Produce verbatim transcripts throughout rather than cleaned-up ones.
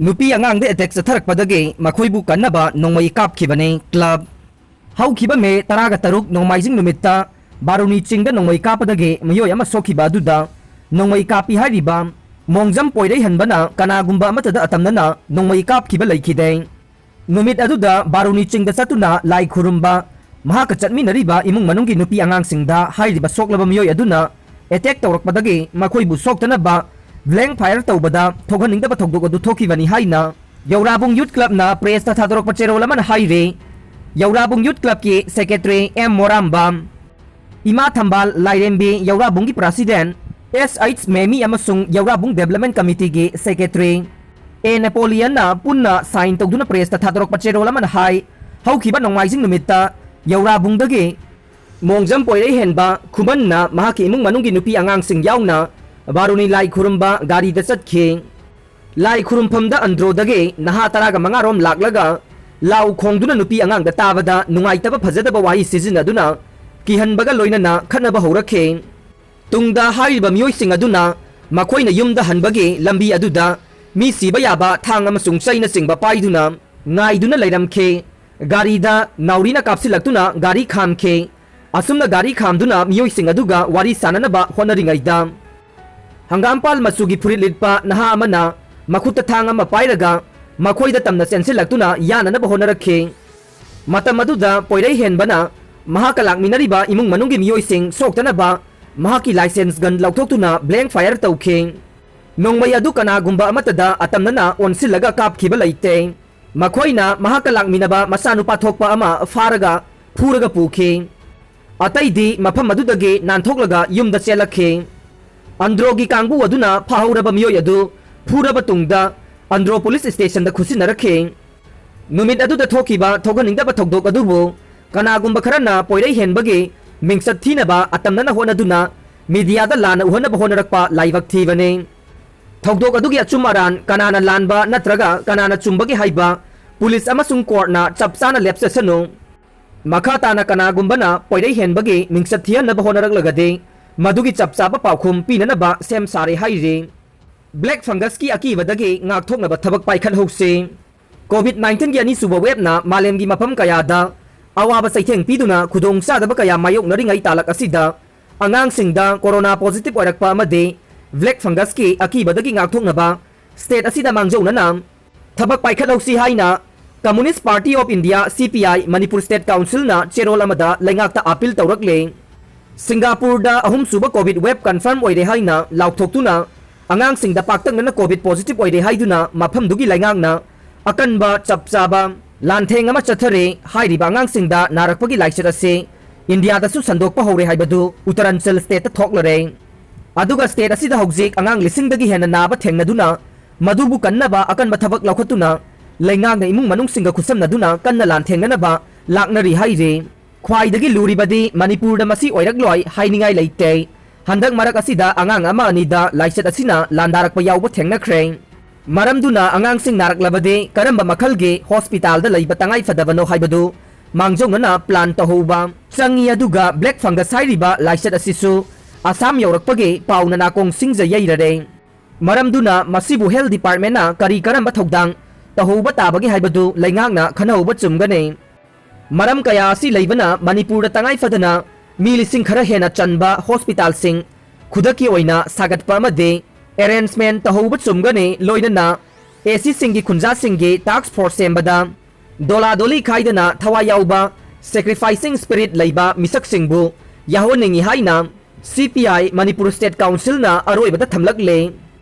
ꯅꯨꯄꯤ ꯑꯉꯥꯡꯗ ꯑꯦꯇꯦꯛ ꯆꯠꯊꯔꯛꯄꯗꯒꯤ ꯃꯈꯣꯏꯕꯨ ꯀꯟꯅꯕ ꯅꯣꯡꯃꯩ ꯀꯥꯞꯈꯤꯕꯅꯤ꯫ ꯀ꯭ꯂꯕ꯫ ꯍꯧꯈꯤꯕ ꯃꯦ ꯇꯔꯥꯒ ꯇꯔꯨꯛ ꯅꯣꯡꯃꯥꯏꯖꯤꯡ ꯅꯨꯃꯤꯠꯇ ꯕꯥꯔꯨꯅꯤ ꯆꯤꯡꯗ ꯅꯣꯡꯃꯩ ꯀꯥꯞꯄꯗꯒꯤ ꯃꯤꯑꯣꯏ ꯑꯃ ꯁꯣꯛꯈꯤꯕ ꯑꯗꯨꯗ ꯅꯣꯡꯃꯩ ꯀꯥꯞꯄꯤ ꯍꯥꯏꯔꯤꯕ ꯃꯣꯡꯖꯝ ꯄꯣꯏꯔꯩꯍꯟꯕꯅ ꯀꯅꯥꯒꯨꯝꯕ ꯑꯃꯠꯇꯗ ꯑꯇꯝꯅꯅ ꯅꯣꯡꯃꯩ ꯀꯥꯞꯈꯤꯕ ꯂꯩꯈꯤꯗꯦ꯫ ꯅꯨꯃꯤꯠ ꯑꯗꯨꯗ ꯕꯥꯔꯨꯅꯤ ꯆꯤꯡꯗ ꯆꯠꯇꯨꯅ ꯂꯥꯏ ꯈꯨꯔꯨꯝꯕ ꯃꯍꯥꯛꯀ ꯆꯠꯃꯤꯟꯅꯔꯤꯕ ꯏꯃꯨꯡ ꯃꯅꯨꯡꯒꯤ ꯅꯨꯄꯤ ꯑꯉꯥꯡꯁꯤꯡꯗ ꯍꯥꯏꯔꯤꯕ ꯁꯣꯛꯂꯕ ꯃꯤꯑꯣꯏ ꯑꯗꯨꯅ ꯑꯦꯇꯦꯛ ꯇꯧꯔꯛꯄꯗꯒꯤ ꯃꯈꯣꯏꯕꯨ ꯁꯣꯛꯇꯅꯕ ꯕ꯭ꯂꯦꯡ ꯐꯥꯌꯔ ꯇꯧꯕꯗ ꯊꯣꯛꯍꯟꯅꯤꯡꯗꯕ ꯊꯧꯗꯣꯛ ꯑꯗꯨ ꯊꯣꯛꯈꯤꯕꯅꯤ ꯍꯥꯏꯅ ꯌꯧꯔꯥꯕꯨꯡ ꯌꯨꯠ ꯀ꯭ꯂꯕꯅ ꯄ꯭ꯔꯦꯁꯇ ꯊꯥꯗꯣꯔꯛꯄ ꯆꯦꯔꯣꯜ ꯑꯃꯅ ꯍꯥꯏꯔꯤ꯫ ꯌꯧꯔꯥꯕꯨꯡ ꯌꯨꯠ ꯀ꯭ꯂꯕꯀꯤ ꯁꯦꯀ꯭ꯔꯦꯇꯔꯤ ꯑꯦꯝ ꯃꯣꯔꯥꯝꯕꯝ, ꯏꯃꯥ ꯊꯝꯕꯥꯜ ꯂꯥꯏꯔꯦꯝꯕꯤ, ꯌꯧꯔꯥꯕꯨꯡꯒꯤ ꯄ꯭ꯔꯁꯤꯗꯦꯟ ꯑꯦꯁ ꯑꯩꯆ ꯃꯦꯃꯤ ꯑꯃꯁꯨꯡ ꯌꯧꯔꯥꯕꯨꯡ ꯗꯦꯕꯂꯞꯃꯦꯟ ꯀꯃꯤꯇꯤꯒꯤ ꯁꯦꯀ꯭ꯔꯦꯇꯔꯤ ꯑꯦ ꯅꯦꯄꯣꯂꯤꯌꯟꯅ ꯄꯨꯟꯅ ꯁꯥꯏꯟ ꯇꯧꯗꯨꯅ ꯄ꯭ꯔꯦꯁꯇ ꯊꯥꯗꯣꯔꯛꯄ ꯆꯦꯔꯣꯜ ꯑꯃꯅ ꯍꯥꯏ, ꯍꯧꯈꯤꯕ ꯅꯣꯡꯃꯥꯏꯖꯤꯡ ꯅꯨꯃꯤꯠꯇ ꯌꯧꯔꯥꯕꯨꯡꯗꯒꯤ ꯃꯣꯡꯖꯝ ꯄꯣꯏꯔꯩꯍꯦꯟꯕ ꯈꯨꯃꯟꯅ ꯃꯍꯥꯛꯀꯤ ꯏꯃꯨꯡ ꯃꯅꯨꯡꯒꯤ ꯅꯨꯄꯤ ꯑꯉꯥꯡꯁꯤꯡ ꯌꯥꯎꯅ ꯕꯥꯔꯨꯅꯤ ꯂꯥꯏ ꯈꯨꯔꯨꯝꯕ ꯒꯥꯔꯤꯗ ꯆꯠꯈꯤ꯫ ꯂꯥꯏ ꯈꯨꯔꯨꯝꯐꯝꯗ ꯑꯟꯗ꯭ꯔꯣꯗꯒꯤ ꯅꯍꯥ ꯇꯔꯥꯒ ꯃꯉꯥ ꯔꯣꯝ ꯂꯥꯛꯂꯒ ꯂꯥꯎ ꯈꯣꯡꯗꯨꯅ ꯅꯨꯄꯤ ꯑꯉꯥꯡꯗ ꯇꯥꯕꯗ ꯅꯨꯡꯉꯥꯏꯇꯕ ꯐꯖꯗꯕ ꯋꯥꯍꯩ ꯁꯤꯖꯤꯟꯅꯗꯨꯅ ꯀꯤꯍꯟꯕꯒ ꯂꯣꯏꯅꯅ ꯈꯠꯅꯕ ꯍꯧꯔꯛꯈꯤ꯫ ꯇꯨꯡꯗ ꯍꯥꯏꯔꯤꯕ ꯃꯤꯑꯣꯏꯁꯤꯡ ꯑꯗꯨꯅ ꯃꯈꯣꯏꯅ ꯌꯨꯝꯗ ꯍꯟꯕꯒꯤ ꯂꯝꯕꯤ ꯑꯗꯨꯗ ꯃꯤ ꯁꯤꯕ ꯌꯥꯕ ꯊꯥꯡ ꯑꯃꯁꯨꯡ ꯆꯩꯅꯆꯤꯡꯕ ꯄꯥꯏꯗꯨꯅ ꯉꯥꯏꯗꯨꯅ ꯂꯩꯔꯝꯈꯤ꯫ ꯒꯥꯔꯤꯗ ꯅꯥꯎꯔꯤꯅ ꯀꯥꯞꯁꯤꯜꯂꯛꯇꯨꯅ ꯒꯥꯔꯤ ꯈꯥꯝꯈꯤ꯫ ꯑꯁꯨꯝꯅ ꯒꯥꯔꯤ ꯈꯥꯝꯗꯨꯅ ꯃꯤꯑꯣꯏꯁꯤꯡ ꯑꯗꯨꯒ ꯋꯥꯔꯤ ꯁꯥꯟꯅꯅꯕ ꯍꯣꯠꯅꯔꯤꯉꯩꯗ, ꯍꯪꯒꯥꯝꯄꯥꯜ ꯃꯆꯨꯒꯤ ꯐꯨꯔꯤꯠ ꯂꯤꯠꯄ ꯅꯍꯥ ꯑꯃꯅ ꯃꯈꯨꯠꯇ ꯊꯥꯡ ꯑꯃ ꯄꯥꯏꯔꯒ ꯃꯈꯣꯏꯗ ꯇꯝꯅ ꯆꯦꯟꯁꯤꯜꯂꯛꯇꯨꯅ ꯌꯥꯅꯅꯕ ꯍꯣꯠꯅꯔꯛꯈꯤ꯫ ꯃꯇꯝ ꯑꯗꯨꯗ ꯄꯣꯏꯔꯩ ꯍꯦꯟꯕꯅ ꯃꯍꯥꯛꯀ ꯂꯥꯛꯃꯤꯟꯅꯔꯤꯕ ꯏꯃꯨꯡ ꯃꯅꯨꯡꯒꯤ ꯃꯤꯑꯣꯏꯁꯤꯡ ꯁꯣꯛꯇꯅꯕ ꯃꯍꯥꯛꯀꯤ ꯂꯥꯏꯁꯦꯟꯁ ꯒꯟ ꯂꯧꯊꯣꯛꯇꯨꯅ ꯕ꯭ꯂꯦꯡ ꯐꯥꯌꯔ ꯇꯧꯈꯤ꯫ ꯅꯣꯡꯃꯩ ꯑꯗꯨ ꯀꯅꯥꯒꯨꯝꯕ ꯑꯃꯠꯇꯗ ꯑꯇꯝꯅꯅ ꯑꯣꯟꯁꯤꯜꯂꯒ ꯀꯥꯞꯈꯤꯕ ꯂꯩꯇꯦ꯫ ꯃꯈꯣꯏꯅ ꯃꯍꯥꯛꯀ ꯂꯥꯛꯃꯤꯟꯅꯕ ꯃꯆꯥꯅꯨꯄꯥ ꯊꯣꯛꯄ ꯑꯃ ꯐꯥꯔꯒ ꯐꯨꯔꯒ ꯄꯨꯈꯤ꯫ ꯑꯇꯩꯗꯤ ꯃꯐꯝ ꯑꯗꯨꯗꯒꯤ ꯅꯥꯟꯊꯣꯛꯂꯒ ꯌꯨꯝꯗ ꯆꯦꯜꯂꯛꯈꯤ꯫ ꯑꯟꯗ꯭ꯔꯣꯒꯤ ꯀꯥꯡꯕꯨ ꯑꯗꯨꯅ ꯐꯥꯍꯧꯔꯕ ꯃꯤꯑꯣꯏ ꯑꯗꯨ ꯐꯨꯔꯕ ꯇꯨꯡꯗ ꯑꯟꯗ꯭ꯔꯣ ꯄꯨꯂꯤꯁ ꯁ꯭ꯇꯦꯁꯟꯗ ꯈꯨꯠꯁꯤꯟꯅꯔꯛꯈꯤ꯫ ꯅꯨꯃꯤꯠ ꯑꯗꯨꯗ ꯊꯣꯛꯈꯤꯕ ꯊꯣꯛꯍꯟꯅꯤꯡꯗꯕ ꯊꯧꯗꯣꯛ ꯑꯗꯨꯕꯨ ꯀꯅꯥꯒꯨꯝꯕ ꯈꯔꯅ ꯄꯣꯏꯔꯩ ꯍꯦꯟꯕꯒꯤ ꯃꯤꯡꯆꯠ ꯊꯤꯅꯕ ꯑꯇꯝꯅꯅ ꯍꯣꯠꯅꯗꯨꯅ ꯃꯤꯗꯤꯌꯥꯗ ꯂꯥꯟꯅ ꯎꯍꯟꯅꯕ ꯍꯣꯠꯅꯔꯛꯄ ꯂꯥꯏꯕꯛ ꯊꯤꯕꯅꯤ꯫ ꯊꯧꯗꯣꯛ ꯑꯗꯨꯒꯤ ꯑꯆꯨꯝ ꯑꯔꯥꯟ ꯀꯅꯥꯅ ꯂꯥꯟꯕ ꯅꯠꯇ꯭ꯔꯒ ꯀꯅꯥꯅ ꯆꯨꯝꯕꯒꯦ ꯍꯥꯏꯕ ꯄꯨꯂꯤꯁ ꯑꯃꯁꯨꯡ ꯀꯣꯔꯠꯅ ꯆꯞ ꯆꯥꯅ ꯂꯦꯞꯆꯁꯅꯨ꯫ ꯃꯈꯥ ꯇꯥꯅ ꯀꯅꯥꯒꯨꯝꯕꯅ ꯄꯣꯏꯔꯩ ꯍꯦꯟꯕꯒꯤ ꯃꯤꯡꯆꯠ ꯊꯤꯍꯟꯅꯕ ꯍꯣꯠꯅꯔꯛꯂꯒꯗꯤ ꯃꯗꯨꯒꯤ ꯆꯞ ꯆꯥꯕ ꯄꯥꯎꯈꯨꯝ ꯄꯤꯅꯅꯕ ꯁꯦꯝ ꯁꯥꯔꯦ ꯍꯥꯏꯔꯤ꯫ Black fungus ꯀꯤ ꯑꯀꯤꯕꯗꯒꯤ ꯉꯥꯛꯊꯣꯛꯅꯕ ꯊꯕꯛ ꯄꯥꯏꯈꯠꯍꯧꯁꯤ꯫ COVID nineteen ꯒꯤ ꯑꯅꯤꯁꯨꯕ wave ꯅ ꯃꯥꯂꯦꯝꯒꯤ ꯃꯐꯝ ꯀꯌꯥꯗ ꯑꯋꯥꯕ ꯆꯩꯊꯦꯡ ꯄꯤꯗꯨꯅ ꯈꯨꯗꯣꯡꯆꯥꯗꯕ ꯀꯌꯥ ꯃꯥꯌꯣꯛꯅꯔꯤꯉꯩ ꯇꯥꯂꯛ ꯑꯁꯤꯗ ꯑꯉꯥꯡꯁꯤꯡꯗ corona positive ꯑꯣꯏꯔꯛꯄ ꯑꯃꯗꯤ black fungus ꯀꯤ ꯑꯀꯤꯕꯗꯒꯤ ꯉꯥꯛꯊꯣꯛꯅꯕ state ꯑꯁꯤꯗ ꯃꯥꯡꯖꯧꯅꯅ ꯊꯕꯛ ꯄꯥꯏꯈꯠꯍꯧꯁꯤ ꯍꯥꯏꯅ Communist Party of India, C P I, Manipur State Council ꯅ ꯆꯦꯔꯣꯜ ꯑꯃꯗ ꯂꯩꯉꯥꯛꯇ appeal ꯇꯧꯔꯛꯂꯦ꯫ ꯁꯤꯡꯒꯥꯄꯨꯔꯗ ꯑꯍꯨꯝꯁꯨꯕ COVID wave confirm ꯑꯣꯏꯔꯦ ꯍꯥꯏꯅ ꯂꯥꯎꯊꯣꯛꯇꯨꯅ ꯑꯉꯥꯡꯁꯤꯡꯗ ꯄꯥꯛꯇꯛꯅꯅ COVID positive ꯑꯣꯏꯔꯦ ꯍꯥꯏꯗꯨꯅ ꯃꯐꯝꯗꯨꯒꯤ ꯂꯩꯉꯥꯛꯅ ꯑꯀꯟꯕ ꯆꯞ ꯆꯥꯕ ꯂꯥꯟꯊꯦꯡ ꯑꯃ ꯆꯠꯊꯔꯦ꯫ ꯍꯥꯏꯔꯤꯕ ꯑꯉꯥꯡꯁꯤꯡꯗ ꯅꯥꯔꯛꯄꯒꯤ ꯂꯥꯏꯆꯠ ꯑꯁꯤ ꯏꯟꯗꯤꯌꯥꯗꯁꯨ ꯁꯟꯗꯣꯛꯄ ꯍꯧꯔꯦ ꯍꯥꯏꯕꯗꯨ ꯎꯠꯇꯔꯥꯟꯆꯜ state ꯇ ꯊꯣꯛꯂꯔꯦ꯫ ꯑꯗꯨꯒ state ꯑꯁꯤꯗ ꯍꯧꯖꯤꯛ ꯑꯉꯥꯡ ꯂꯤꯁꯤꯡꯗꯒꯤ ꯍꯦꯟꯅ ꯅꯥꯕ ꯊꯦꯡꯅꯗꯨꯅ ꯃꯗꯨꯕꯨ ꯀꯟꯅꯕ ꯑꯀꯟꯕ ꯊꯕꯛ ꯂꯧꯈꯠꯇꯨꯅ ꯂꯩꯉꯥꯛꯅ ꯏꯃꯨꯡ ꯃꯅꯨꯡꯁꯤꯡꯒ ꯈꯨꯠꯁꯝꯅꯗꯨꯅ ꯀꯟꯅ ꯂꯥꯟꯊꯦꯡꯅꯅꯕ ꯂꯥꯛꯅꯔꯤ ꯍꯥꯏꯔꯤ꯫ ꯈ꯭ꯋꯥꯏꯗꯒꯤ ꯂꯨꯔꯤꯕꯗꯤ ꯃꯅꯤꯄꯨꯔꯗ ꯃꯁꯤ ꯑꯣꯏꯔꯛꯂꯣꯏ ꯍꯥꯏꯅꯤꯡꯉꯥꯏ ꯂꯩꯇꯦ꯫ ꯍꯟꯗꯛ ꯃꯔꯛ ꯑꯁꯤꯗ ꯑꯉꯥꯡ ꯑꯃ ꯑꯅꯤꯗ ꯂꯥꯏꯆꯠ ꯑꯁꯤꯅ ꯂꯥꯟꯗꯥꯔꯛꯄ ꯌꯥꯎꯕ ꯊꯦꯡꯅꯈ꯭ꯔꯦ꯫ ꯃꯔꯝꯗꯨꯅ ꯑꯉꯥꯡꯁꯤꯡ ꯅꯥꯔꯛꯂꯕꯗꯤ ꯀꯔꯝꯕ ꯃꯈꯜꯒꯤ hospital ꯗ ꯂꯩꯕ ꯇꯉꯥꯏ ꯐꯗꯕꯅꯣ ꯍꯥꯏꯕꯗꯨ ꯃꯥꯡꯖꯧꯅꯅ plan ꯇꯧꯍꯧꯕ ꯆꯪꯏ꯫ ꯑꯗꯨꯒ black fungus ꯍꯥꯏꯔꯤꯕ ꯂꯥꯏꯆꯠ ꯑꯁꯤꯁꯨ ꯑꯁꯥꯝ ꯌꯧꯔꯛꯄꯒꯤ ꯄꯥꯎꯅ ꯅꯥꯀꯣꯡ ꯁꯤꯡꯖ ꯌꯩꯔꯔꯦ꯫ ꯃꯔꯝꯗꯨꯅ ꯃꯁꯤꯕꯨ health department ꯅ ꯀꯔꯤ ꯀꯔꯝꯕ ꯊꯧꯗꯥꯡ ꯇꯧꯍꯧꯕ ꯇꯥꯕꯒꯦ ꯍꯥꯏꯕꯗꯨ ꯂꯩꯉꯥꯛꯅ ꯈꯟꯅꯍꯧꯕ ꯆꯨꯝꯒꯅꯤ꯫ ꯃꯔꯝ ꯀꯌꯥ ꯑꯁꯤ ꯂꯩꯕꯅ ꯃꯅꯤꯄꯨꯔꯗ ꯇꯉꯥꯏ ꯐꯗꯅ ꯃꯤ ꯂꯤꯁꯤꯡ ꯈꯔ ꯍꯦꯟꯅ ꯆꯟꯕ hospital ꯁꯤꯡ ꯈꯨꯗꯛꯀꯤ ꯑꯣꯏꯅ ꯁꯥꯒꯠꯄ ꯑꯃꯗꯤ arrangement ꯇꯧꯍꯧꯕ ꯆꯨꯝꯒꯅꯤ꯫ ꯂꯣꯏꯅꯅ A C ꯁꯤꯡꯒꯤ ꯈꯨꯟꯖꯥꯁꯤꯡꯒꯤ task force ꯁꯦꯝꯕꯗ ꯗꯣꯂꯥꯗꯣꯂꯤ ꯈꯥꯏꯗꯅ ꯊꯋꯥꯏ ꯌꯥꯎꯕ sacrificing spirit ꯂꯩꯕ ꯃꯤꯁꯛꯁꯤꯡꯕꯨ ꯌꯥꯍꯣꯟꯅꯤꯡꯏ ꯍꯥꯏꯅ C P I Manipur State Council ꯅ ꯑꯔꯣꯏꯕꯗ ꯊꯝꯂꯛꯂꯦ꯫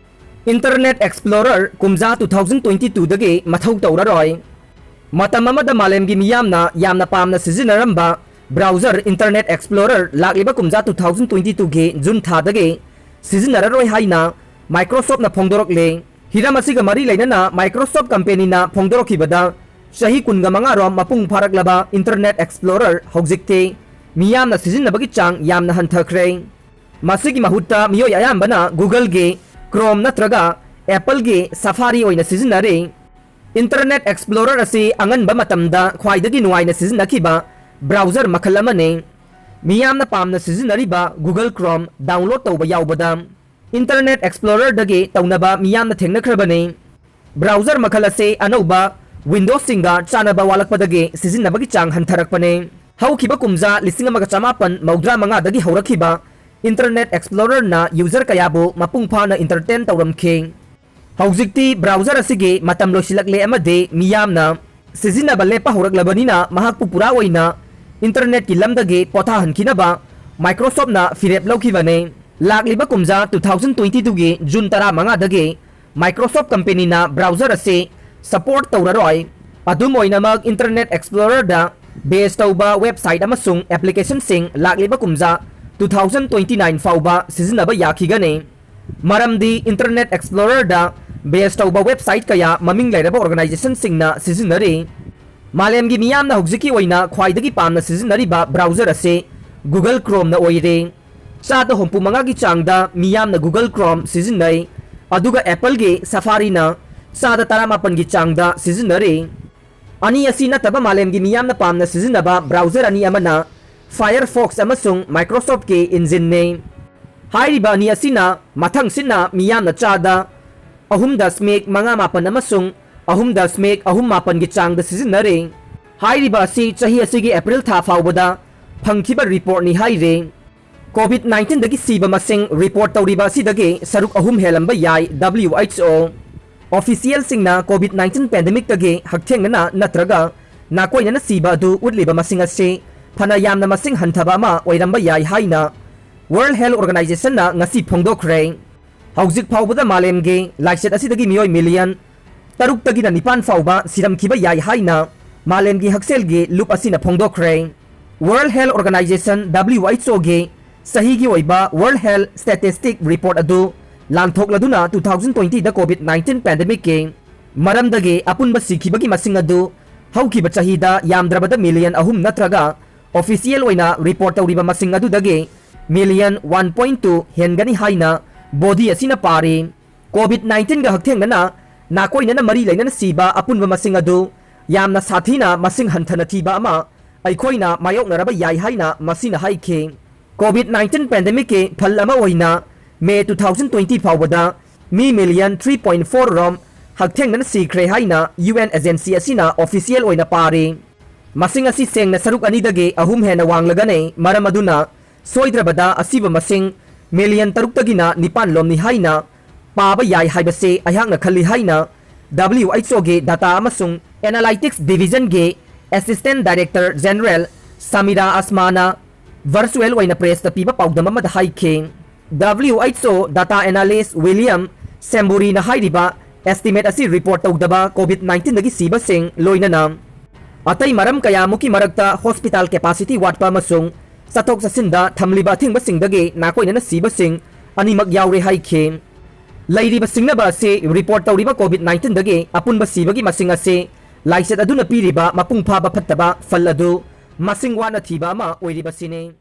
Internet Explorer ꯀꯨꯝꯖꯥ two thousand twenty two ꯗꯒꯤ ꯃꯊꯧ ꯇꯧꯔꯔꯣꯏ꯫ ꯃꯇꯝ ꯑꯃꯗ ꯃꯥꯂꯦꯝꯒꯤ ꯃꯤꯌꯥꯝꯅ ꯌꯥꯝꯅ ꯄꯥꯝꯅ ꯁꯤꯖꯤꯟꯅꯔꯝꯕ browser Internet Explorer ꯂꯥꯛꯂꯤꯕ ꯀꯨꯝꯖꯥ two thousand twenty two ꯒꯤ June ꯊꯥꯗꯒꯤ ꯁꯤꯖꯤꯟꯅꯔꯔꯣꯏ ꯍꯥꯏꯅ Microsoft ꯅ ꯐꯣꯡꯗꯣꯔꯛꯂꯦ꯫ ꯍꯤꯔꯝ ꯑꯁꯤꯒ ꯃꯔꯤ ꯂꯩꯅꯅ Microsoft company ꯅ ꯐꯣꯡꯗꯣꯔꯛꯈꯤꯕꯗ ꯆꯍꯤ ꯀꯨꯟꯒ ꯃꯉꯥ ꯔꯣꯝ ꯃꯄꯨꯡ ꯐꯥꯔꯛꯂꯕ Internet Explorer ꯍꯧꯖꯤꯛꯇꯤ ꯃꯤꯌꯥꯝꯅ ꯁꯤꯖꯤꯟꯅꯕꯒꯤ ꯆꯥꯡ ꯌꯥꯝꯅ ꯍꯟꯊꯈ꯭ꯔꯦ꯫ ꯃꯁꯤꯒꯤ ꯃꯍꯨꯠꯇ ꯃꯤꯑꯣꯏ ꯑꯌꯥꯝꯕꯅ Google ꯒꯤ Chrome ꯅꯠꯇ꯭ꯔꯒ Apple ꯒꯤ Safari ꯑꯣꯏꯅ ꯁꯤꯖꯤꯟꯅꯔꯤ꯫ Internet Explorer ꯑꯁꯤ ꯑꯉꯟꯕ ꯃꯇꯝꯗ ꯈ꯭ꯋꯥꯏꯗꯒꯤ ꯅꯨꯡꯉꯥꯏꯅ ꯁꯤꯖꯤꯟꯅꯈꯤꯕ browser ꯃꯈꯜ ꯑꯃꯅꯤ꯫ ꯃꯤꯌꯥꯝꯅ ꯄꯥꯝꯅ ꯁꯤꯖꯤꯟꯅꯔꯤꯕ Google Chrome download ꯇꯧꯕ ꯌꯥꯎꯕꯗ Internet Explorer-ꯗꯒꯤ ꯇꯧꯅꯕ ꯃꯤꯌꯥꯝꯅ ꯊꯦꯡꯅꯈ꯭ꯔꯕꯅꯤ꯫ Browser ꯃꯈꯜ ꯑꯁꯤ ꯑꯅꯧꯕ Windows-ꯁꯤꯡꯒ ꯆꯥꯅꯕ ꯋꯥꯠꯂꯛꯄꯗꯒꯤ ꯁꯤꯖꯤꯟꯅꯕꯒꯤ ꯆꯥꯡ ꯍꯟꯊꯔꯛꯄꯅꯤ꯫ ꯍꯧꯈꯤꯕ ꯀꯨꯝꯖꯥ ꯂꯤꯁꯤꯡ ꯑꯃꯒ ꯆꯃꯥꯄꯟ ꯃꯧꯗ꯭ꯔꯥ ꯃꯉꯥꯗꯒꯤ ꯍꯧꯔꯛꯈꯤꯕ Internet Explorer-ꯅ user ꯀꯌꯥꯕꯨ ꯃꯄꯨꯡ ꯐꯥꯅ entertain ꯇꯧꯔꯝꯈꯤ꯫ ꯍꯧꯖꯤꯛꯇꯤ browser ꯑꯁꯤꯒꯤ ꯃꯇꯝ ꯂꯣꯏꯁꯤꯜꯂꯛꯂꯦ ꯑꯃꯗꯤ ꯃꯤꯌꯥꯝꯅ ꯁꯤꯖꯤꯟꯅꯕ ꯂꯦꯞꯄ ꯍꯧꯔꯛꯂꯕꯅꯤꯅ ꯃꯍꯥꯛꯄꯨ ꯄꯨꯔꯥ ꯑꯣꯏꯅ Internet-ꯀꯤ ꯂꯝꯗꯒꯤ ꯄꯣꯊꯥꯍꯟꯈꯤꯅꯕ Microsoft-ꯅ ꯐꯤꯔꯦꯞ ꯂꯧꯈꯤꯕꯅꯤ꯫ ꯂꯥꯛꯂꯤꯕ ꯀꯨꯝꯖꯥ two thousand twenty-two-ꯒꯤ June ꯇꯔꯥꯃꯉꯥꯗꯒꯤ Microsoft company-ꯅ browser ꯑꯁꯤ support ꯇꯧꯔꯔꯣꯏ꯫ ꯑꯗꯨꯝ ꯑꯣꯏꯅꯃꯛ, Internet Explorer-ꯗ base ꯇꯧꯕ website ꯑꯃꯁꯨꯡ application-ꯁꯤꯡ ꯂꯥꯛꯂꯤꯕ ꯀꯨꯝꯖꯥ two thousand twenty-nine ꯐꯥꯎꯕ ꯁꯤꯖꯤꯟꯅꯕ ꯌꯥꯈꯤꯒꯅꯤ꯫ ꯃꯔꯝꯗꯤ Internet Explorer-ꯗ base ꯇꯧꯕ website ꯀꯌꯥ ꯃꯃꯤꯡ ꯂꯩꯔꯕ organization-ꯁꯤꯡꯅ ꯁꯤꯖꯤꯟꯅꯔꯤ꯫ ꯃꯥꯂꯦꯝꯒꯤ ꯃꯤꯌꯥꯝꯅ ꯍꯧꯖꯤꯛꯀꯤ ꯑꯣꯏꯅ ꯈ꯭ꯋꯥꯏꯗꯒꯤ ꯄꯥꯝꯅ ꯁꯤꯖꯤꯟꯅꯔꯤꯕ browser ꯑꯁꯤ Google Chrome-ꯅ ꯑꯣꯏꯔꯦ꯫ ꯆꯥꯗ ꯍꯨꯝꯐꯨ ꯃꯉꯥꯒꯤ ꯆꯥꯡꯗ ꯃꯤꯌꯥꯝꯅ Google Chrome ꯁꯤꯖꯤꯟꯅꯩ, ꯑꯗꯨꯒ Apple-ꯒꯤ Safari-ꯅ ꯆꯥꯗ ꯇꯔꯥꯃꯥꯄꯟꯒꯤ ꯆꯥꯡꯗ ꯁꯤꯖꯤꯟꯅꯔꯤ꯫ ꯑꯅꯤ ꯑꯁꯤ ꯅꯠꯇꯕ ꯃꯥꯂꯦꯝꯒꯤ ꯃꯤꯌꯥꯝꯅ ꯄꯥꯝꯅ ꯁꯤꯖꯤꯟꯅꯕ browser ꯑꯅꯤ ꯑꯃꯅ Firefox ꯑꯃꯁꯨꯡ Microsoft-ꯀꯤ engine-ꯅꯤ꯫ ꯍꯥꯏꯔꯤꯕ ꯑꯅꯤ ꯑꯁꯤꯅ ꯃꯊꯪꯁꯤꯠꯅ ꯃꯤꯌꯥꯝꯅ ꯆꯥꯗ ꯑꯍꯨꯝ ꯗꯁꯃꯤꯛ ꯃꯉꯥ ꯃꯥꯄꯟ ꯑꯃꯁꯨꯡ ꯑꯍꯨꯝ ꯗꯁꯃꯤꯛ ꯑꯍꯨꯝ ꯃꯥꯄꯟꯒꯤ ꯆꯥꯡꯗ ꯁꯤꯖꯤꯟꯅꯔꯤ꯫ ꯍꯥꯏꯔꯤꯕ ꯑꯁꯤ ꯆꯍꯤ ꯑꯁꯤꯒꯤ April ꯊꯥ ꯐꯥꯎꯕꯗ ꯐꯪꯈꯤꯕ report-ꯅꯤ ꯍꯥꯏꯔꯤ꯫ COVID nineteen-ꯗꯒꯤ ꯁꯤꯕ ꯃꯁꯤꯡ report ꯇꯧꯔꯤꯕ ꯑꯁꯤꯗꯒꯤ ꯁꯔꯨꯛ ꯑꯍꯨꯝ ꯍꯦꯜꯂꯝꯕ ꯌꯥꯏ, W H O꯫ Official-ꯁꯤꯡꯅ COVID nineteen pandemic-ꯇꯒꯤ ꯍꯛꯊꯦꯡꯅꯅ ꯅꯠꯇ꯭ꯔꯒ ꯅꯥꯀꯣꯏꯅꯅ ꯁꯤꯕ ꯑꯗꯨ ꯎꯠꯂꯤꯕ ꯃꯁꯤꯡ ꯑꯁꯤ ꯐꯅ ꯌꯥꯝꯅ ꯃꯁꯤꯡ ꯍꯟꯊꯕ ꯑꯃ ꯑꯣꯏꯔꯝꯕ ꯌꯥꯏ ꯍꯥꯏꯅ World Health Organization-ꯅ ꯉꯁꯤ ꯐꯣꯡꯗꯣꯛꯈ꯭ꯔꯦ꯫ ꯍꯧꯖꯤꯛ ꯐꯥꯎꯕꯗ ꯃꯥꯂꯦꯝꯒꯤ ꯂꯥꯏꯆꯠ ꯑꯁꯤꯗꯒꯤ ꯃꯤꯑꯣꯏ million ꯇꯔꯨꯛꯇꯒꯤꯅ ꯅꯤꯄꯥꯟ ꯐꯥꯎꯕ ꯁꯤꯔꯝꯈꯤꯕ ꯌꯥꯏ ꯍꯥꯏꯅ ꯃꯥꯂꯦꯝꯒꯤ ꯍꯛꯁꯦꯜꯒꯤ ꯂꯨꯞ ꯑꯁꯤꯅ ꯐꯣꯡꯗꯣꯛꯈ꯭ꯔꯦ꯫ World Health Organization, W H O-ꯒꯤ ꯆꯍꯤꯒꯤ ꯑꯣꯏꯕ World Health Statistic report ꯑꯗꯨ ꯂꯥꯟꯊꯣꯛꯂꯗꯨꯅ two thousand twenty-ꯗ COVID nineteen pandemic-ꯀꯤ ꯃꯔꯝꯗꯒꯤ ꯑꯄꯨꯟꯕ ꯁꯤꯈꯤꯕꯒꯤ ꯃꯁꯤꯡ ꯑꯗꯨ ꯍꯧꯈꯤꯕ ꯆꯍꯤꯗ ꯌꯥꯝꯗ꯭ꯔꯕꯗ million ꯑꯍꯨꯝ ꯅꯠꯇ꯭ꯔꯒ official ꯑꯣꯏꯅ report ꯇꯧꯔꯤꯕ ꯃꯁꯤꯡ ꯑꯗꯨꯗꯒꯤ million one point two ꯍꯦꯟꯒꯅꯤ ꯍꯥꯏꯅ body ꯑꯁꯤꯅ ꯄꯥꯔꯤ꯫ COVID nineteen-ꯒ ꯍꯛꯊꯦꯡꯅꯅ ꯅꯥꯀꯣꯏꯅꯅ ꯃꯔꯤ ꯂꯩꯅꯅ ꯁꯤꯕ ꯑꯄꯨꯟꯕ ꯃꯁꯤꯡ ꯑꯗꯨ ꯌꯥꯝꯅ ꯁꯥꯊꯤꯅ ꯃꯁꯤꯡ ꯍꯟꯊꯅ ꯊꯤꯕ ꯑꯃ ꯑꯩꯈꯣꯏꯅ ꯃꯥꯌꯣꯛꯅꯔꯕ ꯌꯥꯏ ꯍꯥꯏꯅ ꯃꯁꯤꯅ ꯍꯥꯏꯈꯤ꯫ COVID nineteen pandemic-ꯀꯤ ꯐꯜ ꯑꯃ ꯑꯣꯏꯅ May two thousand twenty ꯐꯥꯎꯕꯗ ꯃꯤ million three point four ꯔꯣꯝ ꯍꯛꯊꯦꯡꯅꯅ ꯁꯤꯈ꯭ꯔꯦ ꯍꯥꯏꯅ U N agency ꯑꯁꯤꯅ official ꯑꯣꯏꯅ ꯄꯥꯔꯤ꯫ ꯃꯁꯤꯡ ꯑꯁꯤ ꯁꯦꯡꯅ ꯁꯔꯨꯛ ꯑꯅꯤꯗꯒꯤ ꯑꯍꯨꯝ ꯍꯦꯟꯅ ꯋꯥꯡꯂꯒꯅꯤ, ꯃꯔꯝ ꯑꯗꯨꯅ ꯁꯣꯏꯗ꯭ꯔꯕꯗ ꯑꯁꯤꯕ ꯃꯁꯤꯡ million ꯇꯔꯨꯛꯇꯒꯤꯅ ꯅꯤꯄꯥꯟ ꯂꯣꯝꯅꯤ ꯍꯥꯏꯅ ꯄꯥꯕ ꯌꯥꯏ ꯍꯥꯏꯕꯁꯤ ꯑꯩꯍꯥꯛꯅ ꯈꯜꯂꯤ ꯍꯥꯏꯅ W H O ꯒꯤ data ꯑꯃꯁꯨꯡ analytics division ꯒꯤ assistant director general ꯁꯃꯤꯔꯥ ꯑꯁꯃꯥꯅ virtual ꯑꯣꯏꯅ press ꯇ ꯄꯤꯕ ꯄꯥꯎꯗꯝ ꯑꯃꯗ ꯍꯥꯏꯈꯤ꯫ W H O data analyst William ꯁꯦꯝꯕꯨꯔꯤꯅ ꯍꯥꯏꯔꯤꯕ estimate ꯑꯁꯤ report ꯇꯧꯗꯕ COVID nineteen ꯗꯒꯤ ꯁꯤꯕꯁꯤꯡ, ꯂꯣꯏꯅꯅ ꯑꯇꯩ ꯃꯔꯝ ꯀꯌꯥꯃꯨꯛꯀꯤ ꯃꯔꯛꯇ hospital capacity ꯋꯥꯠꯄ ꯑꯃꯁꯨꯡ ꯆꯠꯊꯣꯛ ꯆꯠꯁꯤꯟꯗ ꯊꯝꯂꯤꯕ ꯑꯊꯤꯡꯕꯁꯤꯡꯗꯒꯤ ꯅꯥꯀꯣꯏꯅꯅ ꯁꯤꯕꯁꯤꯡ ꯑꯅꯤꯃꯛ ꯌꯥꯎꯔꯦ ꯍꯥꯏꯈꯤ꯫ ꯂꯩꯔꯤꯕ ꯁꯤꯡꯅꯕ ꯑꯁꯤ report ꯇꯧꯔꯤꯕ COVID nineteen ꯗꯒꯤ ꯑꯄꯨꯟꯕ ꯁꯤꯕꯒꯤ ꯃꯁꯤꯡ ꯑꯁꯤ ꯂꯥꯏꯆꯠ ꯑꯗꯨꯅ ꯄꯤꯔꯤꯕ ꯃꯄꯨꯡ ꯐꯥꯕ ꯐꯠꯇꯕ ꯐꯜ ꯑꯗꯨ ꯃꯁꯤꯡ ꯋꯥꯠꯅ ꯊꯤꯕ ꯑꯃ ꯑꯣꯏꯔꯤꯕꯁꯤꯅꯤ꯫